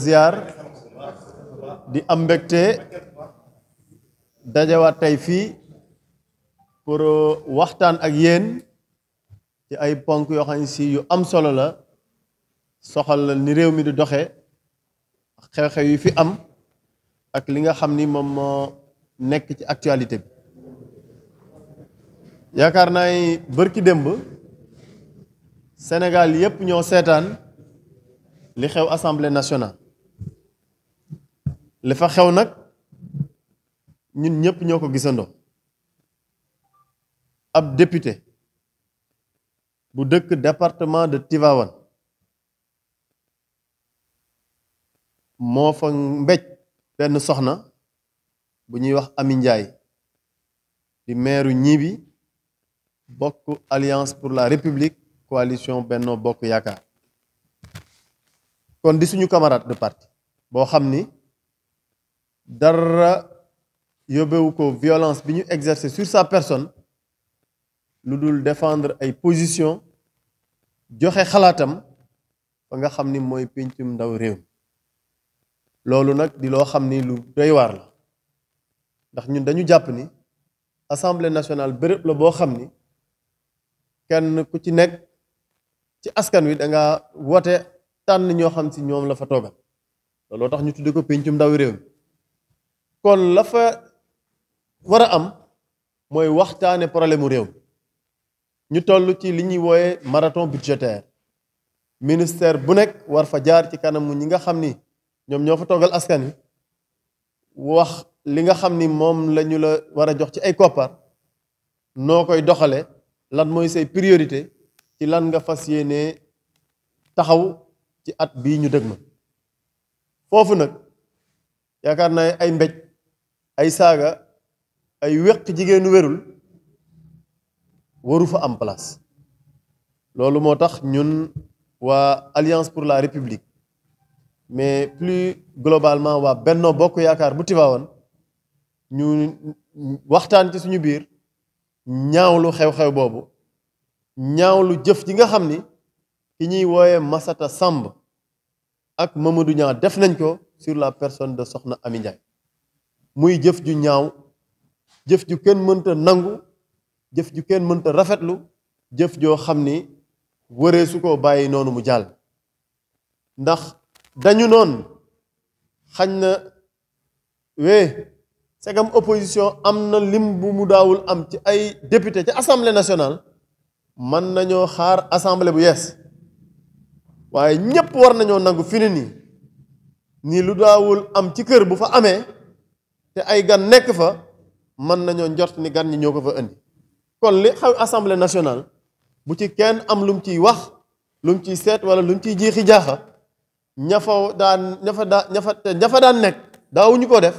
ziar di am mbégte dajawaat tey fii pour waxtaan ak yéen ci ay ponk yoo xam ne si yu am solo la soxal ni réew mi di doxe xew-xew yi fi am ak li nga xam ni moom moo nekk ci actualité bi yaakaar naa ni bërki démb Sénégal yépp ñoo seetaan li xew Assemblée nationale li fa xew nag ñun ñëpp ñoo ko gisandoo ab député bu dëkk département de Tivaouane moo fa mbéj benn soxna bu ñuy wax Amy Ndiaye di maire Gniby bokk Alliance pour la République coalition Benno Bokk Yaakaar kon di suñu camarade de parti boo xam ni dara yóbbewu ko violence bi ñu exercer sur sa personne lu dul défendre ay position joxe xalaatam fa nga xam ni mooy péncum ndaw réew loolu nag di loo xam ni lu doy waar la ndax ñun dañu jàpp ni Assemblée nationale béréb la boo xam ni kenn ku ci nekk ci askan wi da nga wote tànn ñoo xam si ñoom la fa toogal looloo tax ñu tudde ko péncum ndaw réew mi kon la fa war a am mooy waxtaane problème mu réew ñu toll ci li ñuy wooye marathon budgétaire ministère bu nekk war fa jaar ci kanamu ñi nga xam ni ñoom ñoo fa toogal askan wi wax li nga xam ni moom la ñu la war a jox ci ay koppar noo koy doxale lan mooy say priorité ci lan nga fas yéene taxaw ci at bii ñu dëg ma foofu nag yaakaar naa ay mbéj ay saaga ay wéq jigéenu wérul waru fa am place loolu moo tax ñun waa Alliance pour la République mais plus globalement waa Benno Bokk Yaakaar bu Tivaouane ñu waxtaan ci suñu biir ñaawlu xew-xew boobu ñaawlu jëf ji nga xam ni ki ñuy wooye Massata Samb ak Mamadou Niang def nañ ko sur la personne de Soxna Amy Ndiaye muy jëf ju ñaaw jëf ju kenn mënta nangu jëf ju kenn mënta rafetlu jëf joo xam ni wëree su ko bàyyi noonu mu jàll ndax dañu noon xañ na segam opposition am na lim bu mu daawul am ci ay député ci assemblée nationale mën nañoo xaar assemblée bu yees waaye ñépp war nañoo nangu fi ne nii lu daawul am ci kër bu fa amee te ay gan nekk fa mën nañoo njort ni gan ñi ñoo ko fa indi kon li xew assemblée nationale bu ci kenn am lu mu ciy wax lu mu ciy seet wala lu mu ciy jiixi jaaxa ña fa daan nekk daawuñu ko def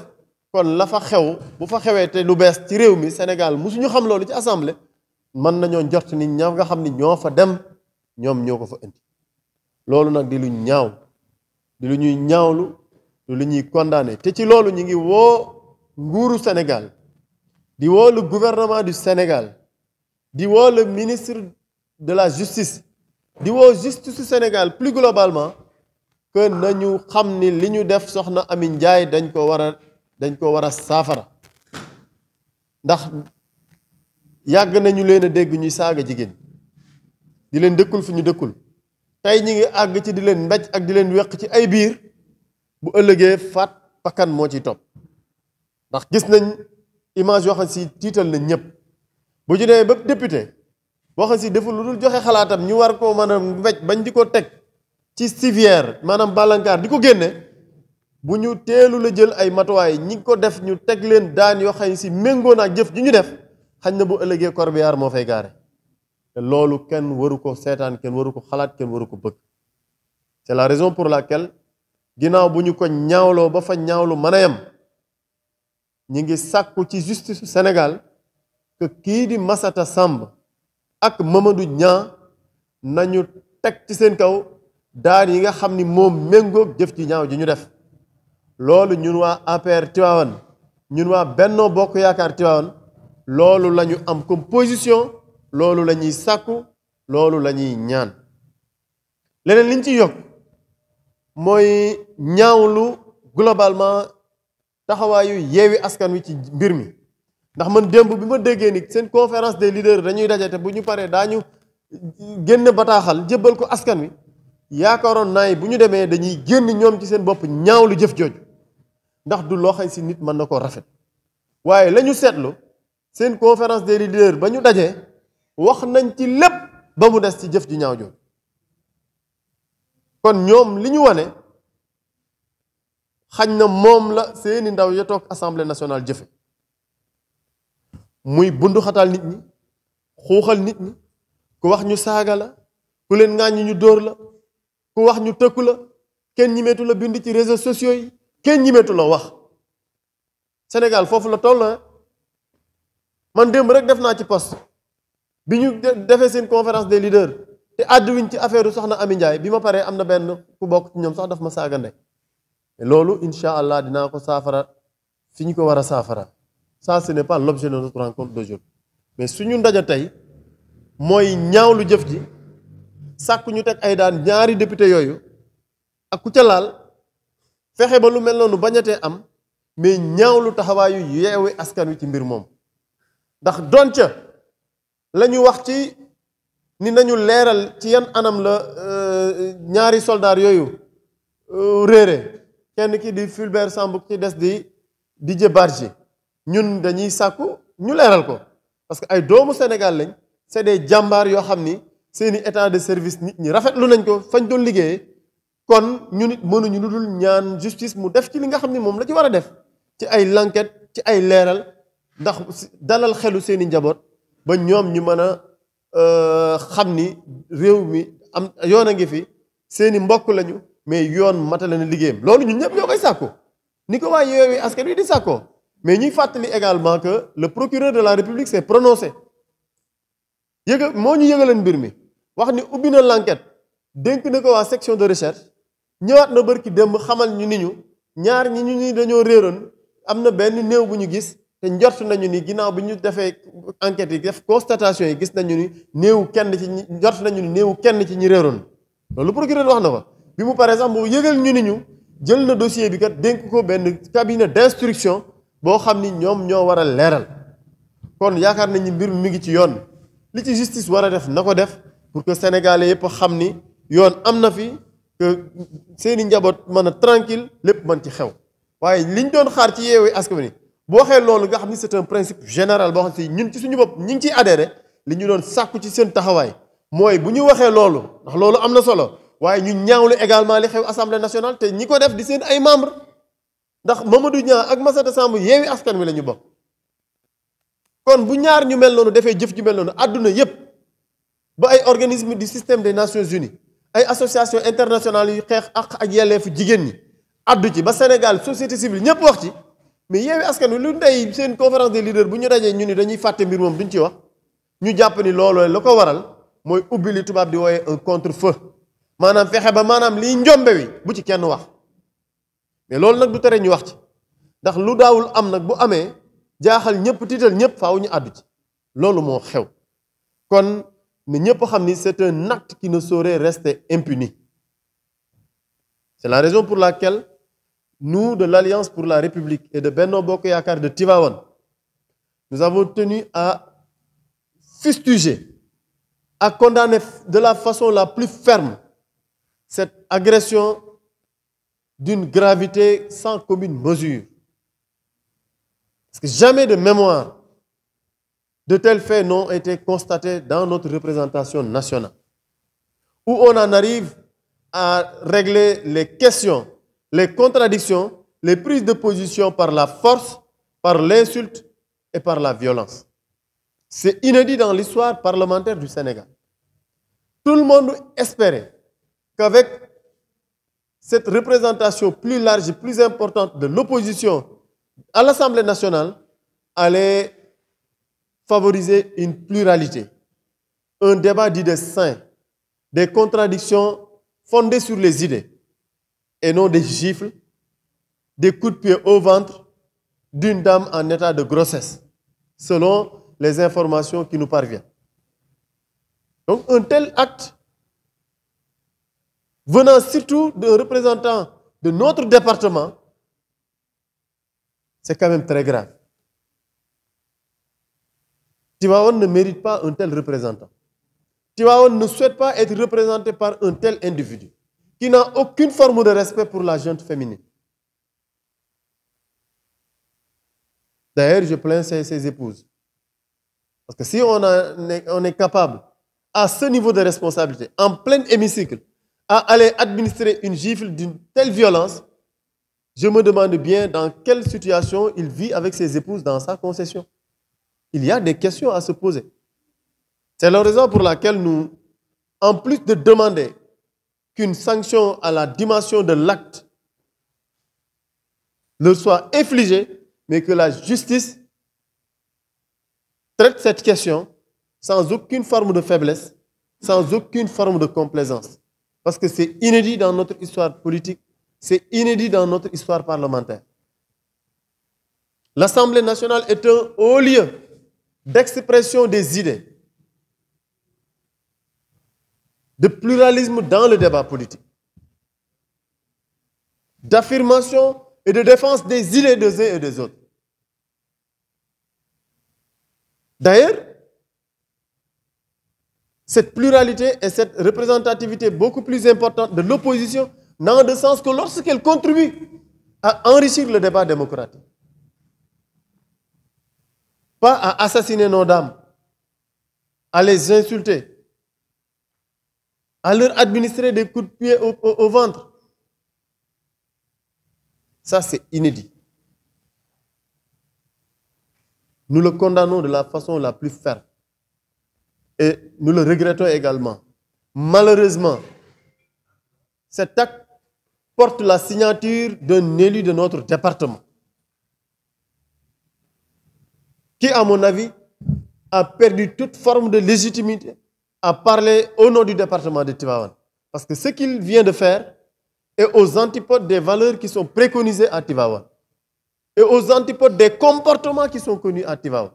kon la fa xew bu fa xewee te lu bees ci réew mi Sénégal musuñu xam loolu ci assemblée mën nañoo njort ni ña nga xam ni ñoo fa dem ñoom ñoo ko fa indi loolu nag di lu ñaaw di lu ñuy ñaawlu di lu ñuy condamné te ci loolu ñu ngi woo nguuru Sénégal di woo le gouvernement du Sénégal di woo le ministre de la justice di woo justice du Sénégal plus globalement que nañu xam ni li ñu def Soxna Amy Ndiaye dañ ko war a saafara ndax yàgg nañu leen a dégg ñuy saaga jigéen di leen dëkkul fi ñu dëkkul tey ñi ngi àgg ci di leen mbéj ak di leen weq ci ay biir bu ëllëgee faat bakkan moo ciy topp ndax gis nañ image yoo xam si tiital nañ ñëpp bu ñu nee ba député boo xam si deful lu dul joxe xalaatam ñu war koo mën a mbéj bañ di ko teg ci civière maanaam balankaar di ko génne bu ñu teelu la jël ay matuwaay ñi ko def ñu teg leen daan yoo xam si méngoo naa jëf ju ñu def xañ na bu ëllëgee corbillard moo fay gaare te loolu kenn waru ko seetaan kenn waru ko xalaat kenn waru ko bëgg c'est la raison pour laquelle ginnaaw bu ñu ko ñaawloo ba fa ñaawlu mën a yem ñi ngi sàkku ci justice Sénégal que kii di Massata Samb ak Mamadou Niang nañu teg ci seen kaw daan yi nga xam ni moom méngoog jëf ji ñaaw ji ñu def loolu ñun waa APR Tivaouane ñun waa Benno Bokk Yaakaar Tivaouane loolu la ñu am comme position loolu la ñuy sàkku loolu la ñuy ñaan leneen liñ ci yokk mooy ñaawlu globalement taxawaayu Yewwi Askan Wi ci mbir mi ndax man démb bi ma déggee ni seen conférence des leaders dañuy daje te bu ñu paree daañu génn bataaxal jébbal ko askan wi yaakaaroon naa bu ñu demee dañuy génn ñoom ci seen bopp ñaawlu jëf jooju ndax du loo xam si nit mën na ko rafet waaye la ñu seetlu seen conférence des leaders ba ñu dajee wax nañ ci lépp ba mu des ci jëf ji ñaaw jooju kon ñoom li ñu wane xañ na moom la seeni ndaw ya toog assemblée nationale jëfe muy bundu xatal nit ñi xuuxal nit ñi ku wax ñu saaga la ku leen ŋàññi ñu dóor la ku wax ñu tëkku la kenn ñimeetu la bind ci réseaux sociaux yi kenn ñimeetu la wax Sénégal foofu la toll man démb rek def naa ci poste bi ñu defee seen conférence des leaders te àdduwuñ ci affaire soxna Ami Ndiaye bi ma paree am na benn ku bokk ci ñoom sax daf ma saaga ndey loolu incha allah dinaa ko saafara fi ñu ko war a saafara ça ce n'est pas l'objet de notre rencontre d'aujourd'hui mais suñu ndaje tey mooy ñaawlu jëf ji sàkku ñu teg ay daan ñaari député yooyu ak ku ca laal fexe ba lu mel noonu bañatee am mais ñaawlu taxawaayu Yewwi Askan Wi ci mbir moom ndax doon ca la ñu wax ci ni nañu leeral ci yan anam la ñaari soldaar yooyu réere kenn ki di Fulbert Sambou ci des di Didier Badji ñun dañuy sàkku ñu leeral ko parce que ay doomu Sénégal lañ c'est des jàmbaar yoo xam ni seeni état de service nit ñi rafetlu nañ ko fañ doon liggéeyee kon ñu nit mënuñu lu dul ñaan justice mu def ci li nga xam ni moom la ci war a def ci ay l'enquête ci ay leeral ndax dalal xelu seeni njaboot ba ñoom ñu mën a xam ni réew mi am yoon a ngi fi seeni mbokk lañu mais yoon matale na liggéeyam loolu ñun ñëpp ñoo koy sàkku ni ko waa Yewwi Askan Wi di sàkkoo mais ñuy fàttali également que le procureur de la République s'est prononcé moo ñu yëgaleen mbir mi wax ni ubbi na l'enquête dénk na ko waa section de recherche ñëwaat na bërki démb xamal ñu ni ñu ñaar ñi ñu dañoo réeroon am na benn néew bu ñu gis te njort nañu ni ginnaaw bi ñu defee enquête yi def constatation yi gis nañu ni néewu kenn ci ñi njort nañu ni néewu kenn ci ñi réeroon loolu procureur wax na ko bi mu paree sax mu yëgal ñu ni ñu jël na dossier bi kat dénk ko benn cabinet d'instruction boo xam ni ñoom ñoo war a leeral kon yaakaar nañ ni mbir mi ngi ci yoon li ci justice war a def na ko def pour que sénégalais yëpp xam ni yoon am na fi que seeni njaboot mën a tranquille lépp mën ci xew waaye liñ doon xaar ci Yewwi Askan Wi boo waxee loolu nga xam ni c'est un principe général boo xam si ñun ci suñu bopp ñi ngi ciy adhéré li ñu doon sàkku ci seen taxawaay mooy bu ñu waxee loolu ndax loolu am na solo waaye ñu ñaawlu également li xew assemblée nationale te ñi ko def di seen ay membres ndax Mamadou Niang ak Massata Samb Yewwi Askan Wi la ñu bokk kon bu ñaar ñu mel noonu defee jëf ju mel noonu àdduna yépp ba ay organisme du système des Nations Unies ay association internationale yu xeex ak yelleefu jigéen ñi addu ci ba Sénégal société civile ñëpp wax ci mais Yewwi Askan Wi lu ndey seen conférence des leaders bu ñu dajee ñu ni dañuy fàtte mbir moom duñ ci wax ñu jàpp ni looloo la ko waral mooy ubbi li tubaab di wooye un contre-feu maanaam fexe ba maanaam liy njombe wi bu ci kenn wax mais loolu nag du tere ñu wax ci ndax lu daawul am nag bu amee jaaxal ñëpp tiital ñëpp faaw ñu àddu ci loolu moo xew kon ne ñëpp xam ni c'est un acte qui ne saurait rester impuni c'est la raison pour laquelle nous de l'Alliance pour la République et de Benno Bokk Yaakaar de Tivaouane nous avons tenu à fustiger à condamner de la façon la plus ferme cette agression d'une gravité sans commune mesure. Parce que jamais de mémoire de tels faits n'ont été constatés dans notre représentation nationale, où on en arrive à régler les questions, les contradictions, les prises de position par la force, par l'insulte et par la violence. C'est inédit dans l'histoire parlementaire du Sénégal. Tout le monde espérait qu'avec cette représentation plus large et plus importante de l'opposition à l'Assemblée nationale allait favoriser une pluralité, un débat d'idées sain, des contradictions fondées sur les idées et non des gifles, des coups de pied au ventre d'une dame en état de grossesse, selon les informations qui nous parviennent. Donc un tel acte venant surtout d'un représentant de notre département, c'est quand même très grave. Tivaouane ne mérite pas un tel représentant. Tivaouane ne souhaite pas être représenté par un tel individu qui n'a aucune forme de respect pour la gente féminine. D'ailleurs, je plains ses épouses. Parce que si on est capable, à ce niveau de responsabilité, en plein hémicycle, à aller administrer une gifle d'une telle violence, je me demande bien dans quelle situation il vit avec ses épouses dans sa concession. Il y a des questions à se poser. C'est la raison pour laquelle nous, en plus de demander qu'une sanction à la dimension de l'acte leur soit infligée, mais que la justice traite cette question sans aucune forme de faiblesse, sans aucune forme de complaisance. Parce que c'est inédit dans notre histoire politique, c'est inédit dans notre histoire parlementaire. L'Assemblée nationale est un haut lieu d'expression des idées, de pluralisme dans le débat politique, d'affirmation et de défense des idées des uns et des autres. D'ailleurs, cette pluralité et cette représentativité beaucoup plus importante de l'opposition n'ont de sens que lorsqu'elle contribue à enrichir le débat démocratique. Pas à assassiner nos dames, à les insulter, à leur administrer des coups de pied au ventre. Ça, c'est inédit. Nous le condamnons de la façon la plus ferme. Et nous le regrettons également. Malheureusement, cet acte porte la signature d'un élu de notre département, qui, à mon avis, a perdu toute forme de légitimité à parler au nom du département de Tivaouane. Parce que ce qu'il vient de faire est aux antipodes des valeurs qui sont préconisées à Tivaouane et aux antipodes des comportements qui sont connus à Tivaouane.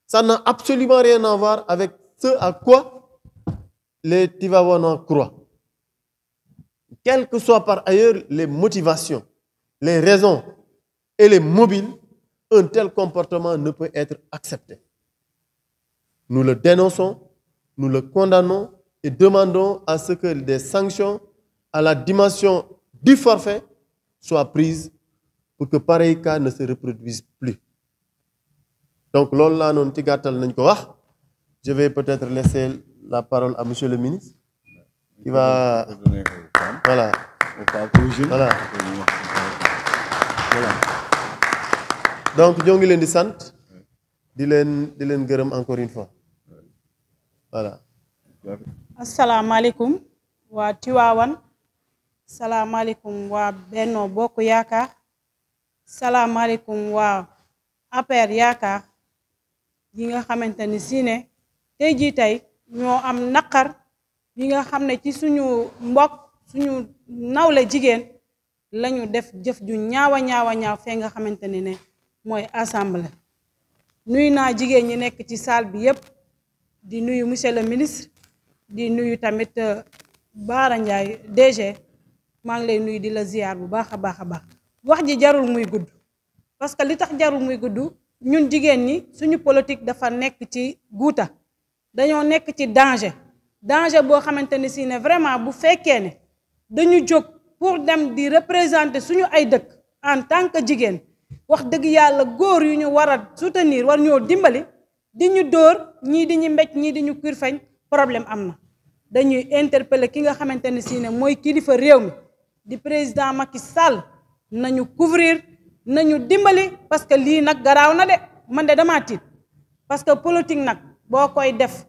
Ça n'a absolument rien à voir avec ce à quoi les Tivaouanois croient. Quelles que soient par ailleurs les motivations, les raisons et les mobiles, un tel comportement ne peut être accepté. Nous le dénonçons, nous le condamnons et demandons à ce que des sanctions à la dimension du forfait soient prises pour que pareil cas ne se reproduise plus. Donc, là, je vais peut-être laisser la parole à Monsieur le ministre. Il va... Voilà. Voilà. Donc, nous sommes sant, encore une fois. Voilà. Assalamu alaikum wa Tivaouane. Assalamu alaikum wa Benno Bokk Yaakaar. Assalamu alaikum wa APR Yaakaar. Yi nga xamanteni si ne tay ji tay ñoo am naqar yi nga xamne ci suñu mbokk suñu nawle jigen lañu def jëf ju ñaawa fe nga xamanteni ne moy assemblée. Nuy na jigen ñi nekk ci salle bi yépp di nuyu monsieur le ministre di nuyu tamit Bara Ndiaye DG maa ngi lay nuyu di la ziar bu baaxa baaxa baax. Wax ji jarul muy gudd parce que li tax jarul muy gudd ñun jigéen ñi suñu politique dafa nekk ci guuta dañoo nekk ci danger boo xamante ni si ne vraiment bu fekkee ne dañu jóg pour dem di représenter suñu ay dëkk en tant que jigéen wax dëgg yàlla góor yu ñu war a soutenir war ñoo dimbali di ñu dóor ñii di ñu mbéj ñii di ñu kurfeñ problème am na. Dañuy interpeller ki nga xamante ni si ne mooy kilifa réew mi di président Macky Sall nañu couvrir nañu dimbali parce que lii nag garaaw na de man de dama tiit parce que politique nag boo koy def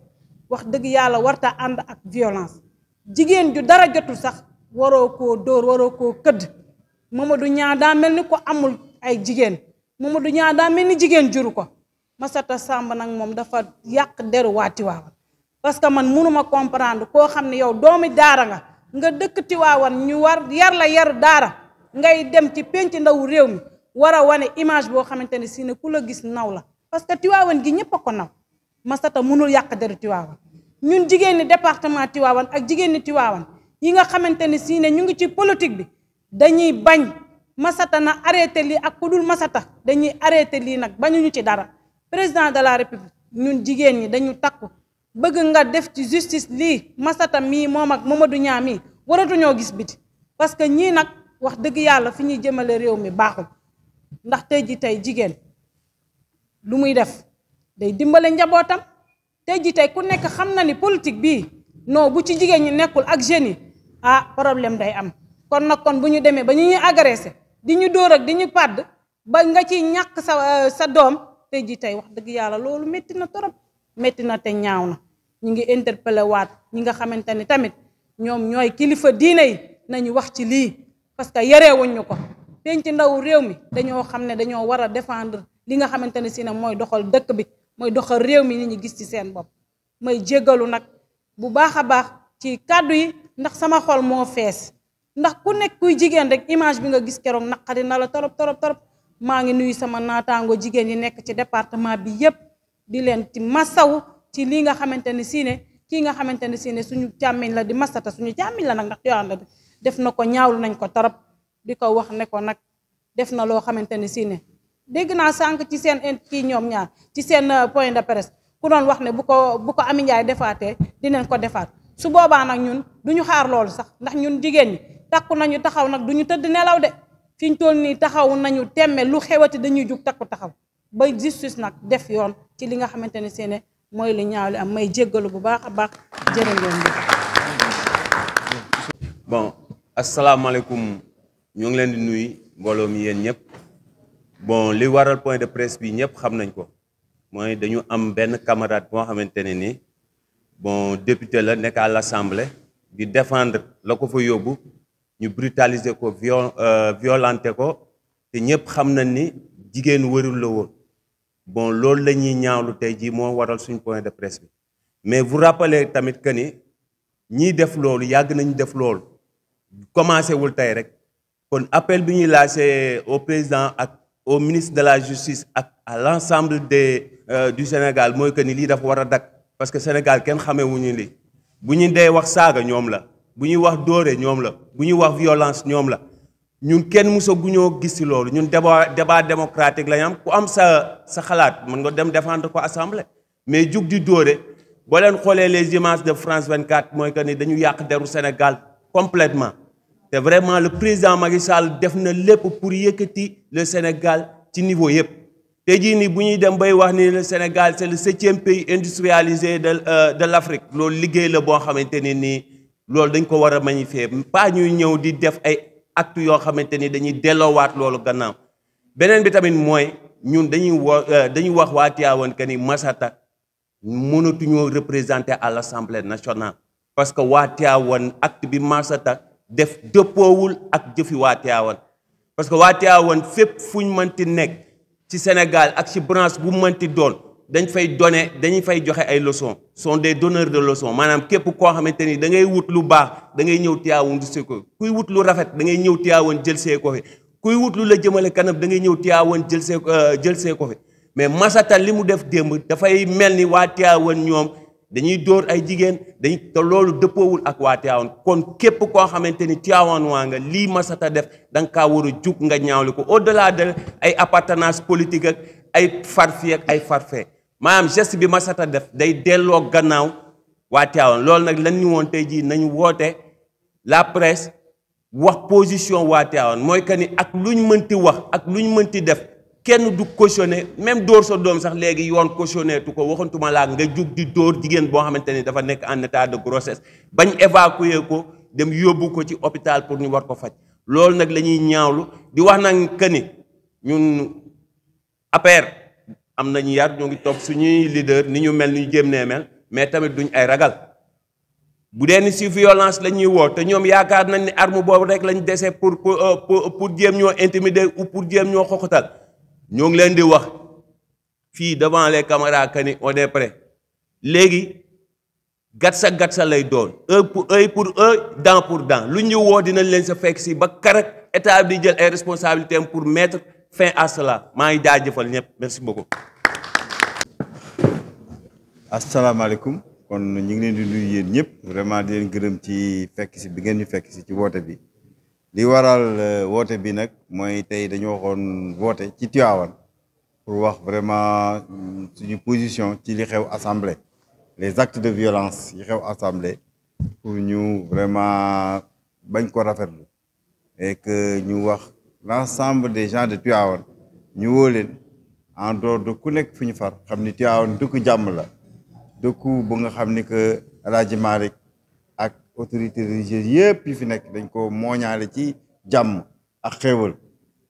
wax dëgg yàlla warta ànd ak violence jigéen ju dara jotul sax waroo koo dóor waroo koo këdd Mamadou Niang daa mel ni ko amul ay jigéen Mamadou Niang daa mel ni jigéen juru ko Massata Samb nag moom dafa yàq deru waa Tivaouane parce que man mënuma comprendre koo xam ne yow doomi daara nga dëkk Tivaouane ñu war yar la yar daara ngay dem ci penc ndaw réew mi wara wane image boo xamante ne si ne ku la gis naw la parce que Tivaouane gi ñëpp a ko naw Massata mënul yàq deru Tivaouane ñun jigéen ñi département Tivaouane ak jigéen ñi Tivaouane yi nga xamante ni si ne ñu ngi ci politique bi dañuy bañ Massata na arrêté lii ak ku dul Massata dañuy arrêté lii nag bañuñu ci dara. président de la république ñun jigéen ñi dañu takku bëgg nga def ci justice lii Massata mii moom ak Mamadou Niang mii waratuñoo gis biti parce que ñii nag wax dëgg yàlla fi ñuy jëmale réew mi baaxul ndax tey ji tey jigéen lu muy def day dimbale njabootam tey ji tey ku nekk xam na ni politique bii non bu ci jigéen ñi nekkul ak jeunes yi problème day am kon nag kon bu ñu demee ba ñu ñuy agressé di ñu dóor ak di ñu pàdd ba nga ciy ñàkk sa doom tey ji tey wax dëgg yàlla loolu métti na torop métti na te ñaaw na ñu ngi interpellé waat ñi nga xamante ni tamit ñoom ñooy kilifa diine yi nañu wax ci lii parce que yareewuñ ñu ko penc ndaw réew mi dañoo xam ne dañoo war a défendre li nga xamante ne si ne mooy doxal dëkk bi mooy doxal réew mi nit ñi gis ci seen bopp may jéggalu nag bu baax a baax ci kàddu yi ndax sama xol moo fees ndax ku nekk kuy jigéen rek image bi nga gis keroog naqari na la torop torop torop maa ngi nuyu sama naataango jigéen yi nekk ci département bi yépp di leen ci masawu ci lii nga xamante ne si ne kii nga xamante ne si ne suñu càmmiñ la di Massata suñu càmmiñ la nag ndax Tiwaawan la def na ko ñaawlu nañ ko torop di ko wax ne ko nag def na loo xamante ne si ne dégg naa sànq ci seen kii ñoom ñaar ci seen point de presse ku doon wax ne bu ko Amy Ndiaye defaatee dinañ ko defaat su boobaa nag ñun duñu xaar loolu sax ndax ñun jigéen ñi takku nañu taxaw nag duñu tëdd nelaw de fi ñu toll nii taxaw nañu temme lu xewati dañuy jug takku taxaw ba justice nag def yoon ci li nga xamante ne si ne mooy li ñaaw li am may jéggalu bu baax a baax jërë ngeen jëf. Bon asalaamaaleykum ñu ngi leen di nuyu mbooloo mi yéen ñëpp bon li waral point de presse bi ñëpp xam nañ ko mooy dañu am benn camarade boo xamante ne ni bon député la nekk à l'Assemblée di défendre la ko fa yóbbu ñu brutaliser ko violenté ko te ñëpp xam nañ ni jigéen wërul la woon bon loolu la ñuy ñaawlu tey jii moo waral suñ point de presse bi mais vous rappelez tamit que ni ñiy def loolu yàgg nañu def loolu commencé wul tey rek kon appel bi ñuy lancé au président ak au ministre de la justice ak à l'ensemble du Sénégal mooy que ni lii dafa war a dakk parce que Sénégal kenn xamee wuñu lii bu ñu dee wax saaga ñoom la bu ñuy wax dóore ñoom la bu ñuy wax violence ñoom la ñun kenn musa guñoo gis ci loolu ñun débat démocratique lañ am ku am sa xalaat mën nga dem défendre ko assemblée mais jug di dóore boo leen xoolee les images de France 24 mooy que ni dañu yàq deru Sénégal complètement te vraiment le président Macky Sall def na lépp pour yëkkati le Sénégal ci niveau yëpp tey jii nii bu ñuy dem bay wax ni le Sénégal c'est le 7e pays industrialisé de l'Afrique loolu liggéey la boo xamante ne nii loolu dañ ko war a magnifier pas ñuy ñëw di def ay actes yoo xamante ni dañuy delloowaat loolu gannaaw beneen bi tamit mooy ñun dañuy wax waa Tivaouane que ni Massata mënatuñoo représenter à l'Assemblée nationale parce que waa Tivaouane acte bi Massata def dëppoowul ak jëfi waa Tivaouane parce que waa Tivaouane fépp fuñ mënti nekk ci Sénégal ak ci branche bu mënti doon dañu fay joxe ay leçons sont des donneurs de leçons maanaam képp koo xamante ni da ngay wut lu baax da ngay ñëw Tivaouane di ko kuy wut lu rafet da ngay ñëw Tivaouane jël see ko fi kuy wut lu la jëmale kanam da ngay ñëw Tivaouane jël see ko fi mais Massata li mu def démb dafay mel ni waa Tivaouane ñoom dañuy dóor ay jigéen te loolu dëppoowul ak waa Tivaouane kon képp koo xamante ni Tivaouane waa nga lii Massata def da nga kaa war a jug nga ñaawli ko au-delà de ay appartenance politique ak ay farfi ak ay farfee maanaam geste bi Massata def day delloo gannaaw waa Tivaouane loolu nag lan ñu woon tey jii nañu woote la presse wax position waa Tivaouane mooy que ni ak luñ mënti wax ak luñ mënti def kenn du cautionné même dóor sa doom sax léegi yoon cautionné tu ko waxantuma laa nga jug di dóor jigéen boo xamante ni dafa nekk en état de grossesse bañ évacuer ko dem yóbbu ko ci hôpital pour ñu war ko faj loolu nag la ñuy ñaawlu di wax nag que ni ñun APR am nañu yar ñoo ngi topp suñuy leader ni ñu mel ni ñu jéem nee mel mais tamit duñ ay ragal bu dee ni si violence la ñuy woo te ñoom yaakaar nañ ni arme boobu rek lañ dese pour jéem ñoo intimider ou pour jéem ñoo xoxatal ñoo ngi leen di wax fii devant les caméras que ni on est prêt léegi gatsa lay doon œil pour œil dent pour dent lu ñu woo dinañ leen sa fekk si ba karak état bi di jël ay responsabilités pour mettre fin à cela maa ngi jaajëfal ñëpp merci beaucoup. asalaamaaleykum kon ñu ngi leen di nuyu yéen ñëpp vraiment di leen gërëm ci fekk si bi ngeen ñu fekk si ci woote bi li waral woote bi nag mooy tey dañu waxoon woote ci Tivaouane pour wax vraiment suñu position ci li xew assemblée les actes de violence yi xew assemblée pour ñu vraiment bañ ko rafetlu et que ñu wax l'ensemble des gens de Tivaouane ñu woo leen en dehors de ku nekk fi ñu far xam ni Tivaouane dëkku jàmm la dëkku bu nga xam ni que El Hadj Malick ak autorités religieuses yëpp yi fi nekk dañ ko mooñaale ci jàmm ak xéewal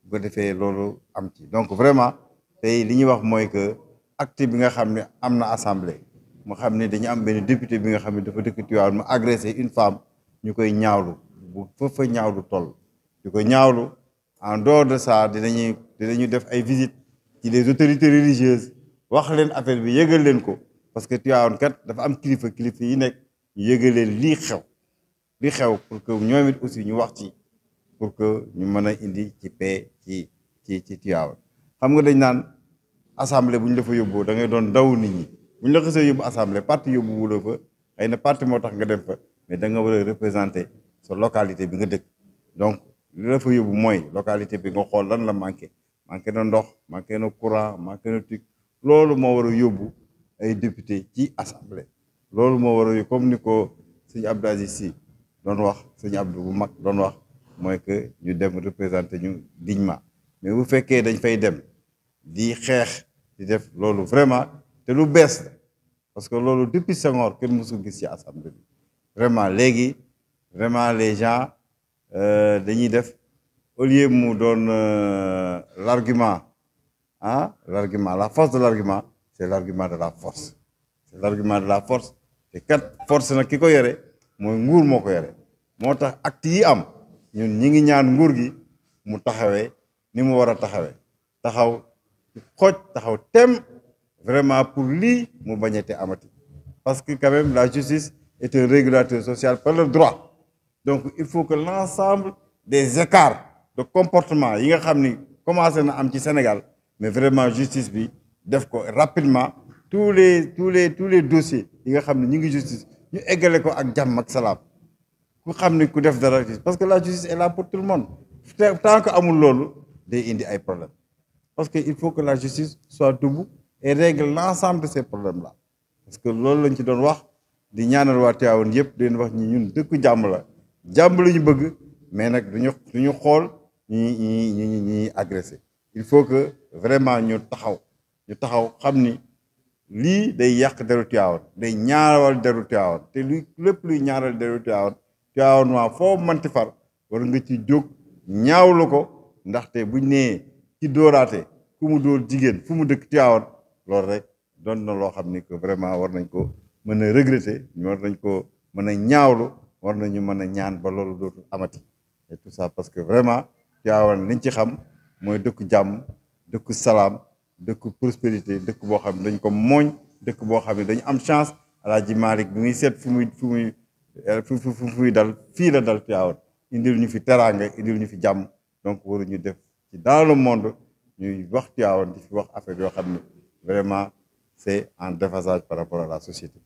bu ko defee loolu am ci donc vraiment tey li ñuy wax mooy que acte bi nga xam ne am na assemblée mu xam ne dañu am benn député bi nga xam ne dafa dëkk Tivaouane mu agressé une femme ñu koy ñaawlu bu fa ñaawlu toll di ko ñaawlu en dehors de ça dinañu def ay visites ci les autorités religieuses wax leen affaire bi yëgal leen ko parce que Tivaouane kat dafa am kilifa yi nekk ñu yëgal leen lii xew pour que ñoom it aussi ñu wax ci pour que ñu mën a indi ci paix ci Tivaouane xam nga dañ naan assemblée bu ñu la fa yóbboo da ngay doon daw nit ñi bu ñu la xasee yóbbu assemblée parti yóbbu wula fa xëy na parti moo tax nga dem fa mais da nga war a représenter sa localité bi nga dëkk donc li la fa yóbbu mooy localité bi nga xool lan la manqué na ndox manqué na courant manqué na TIC loolu moo war a yóbbu ay député ci assemblée loolu moo war a comme ni ko sëñ Abdou Aziz Sy doon wax sëñ Abdou bu mag doon wax mooy que ñu dem représenter ñu dignement mais bu fekkee dañ fay dem di xeex di def loolu vraiment te lu bees la parce que loolu depuis Senghor kenn mësul gis ci assemblée bi vraiment léegi vraiment les gens dañuy def au lieu mu doon l'argument la force de l'argument c'est l'argument de la force c'est l'argument de la force te kat force nag ki ko yore mooy nguur moo ko yore moo tax acte yi am ñun ñi ngi ñaan nguur gi mu taxawee ni mu war a taxaw taxaw tem vraiment pour lii mu bañete amati parce que quand même la justice est un régulateur social par le droit donc il faut que l'ensemble des écarts de comportement yi nga xam ni commencé na am ci Sénégal mais vraiment justice bi def ko rapidement tous les dossiers yi nga xam ne ñu ngi justice ñu eggale ko ak jàmm ak salaam ku xam ni ku def dara parce que la justice est là pour tout le monde tant que amul loolu day indi ay problèmes parce que il faut que la justice soit debout et règle l'ensemble de ces problèmes là parce que loolu lañ ci doon wax di ñaanal waa Tivaouane yëpp di leen wax ñi ñun dëkku jàmm la ñu bëgg mais nag duñu xool ñi agressé il faut que vraiment ñu taxaw xam ni lii day yàq deru Tivaouane day ñaawal deru Tivaouane te lépp luy ñaaral deru Tivaouane waa foo manti far war nga ci jóg ñaawlu ko ndaxte buñ nee ci dóoraate ku mu dóor jigéen fu mu dëkk Tivaouane loolu rek doon na loo xam ni que vraiment war nañ ko mën a regretter war nañ ko mën a ñaawlu war nañu mën a ñaan ba loolu dootul amati et tout ça parce que vraiment Tivaouane liñ ci xam mooy dëkku jàmm dëkku salaam dëkku prospérité dëkk boo xam ne dañ ko mooñ dëkk boo xam ne dañu am chance Alaaji Malick bi muy seet fu muy dal fii la dal Tivaouane indil ñu fi teraanga indil ñu fi jàmm donc waruñu def ci dans le monde ñuy wax Tivaouane di fi wax affaire yoo xam ne vraiment c'est en déphasage par rapport à la société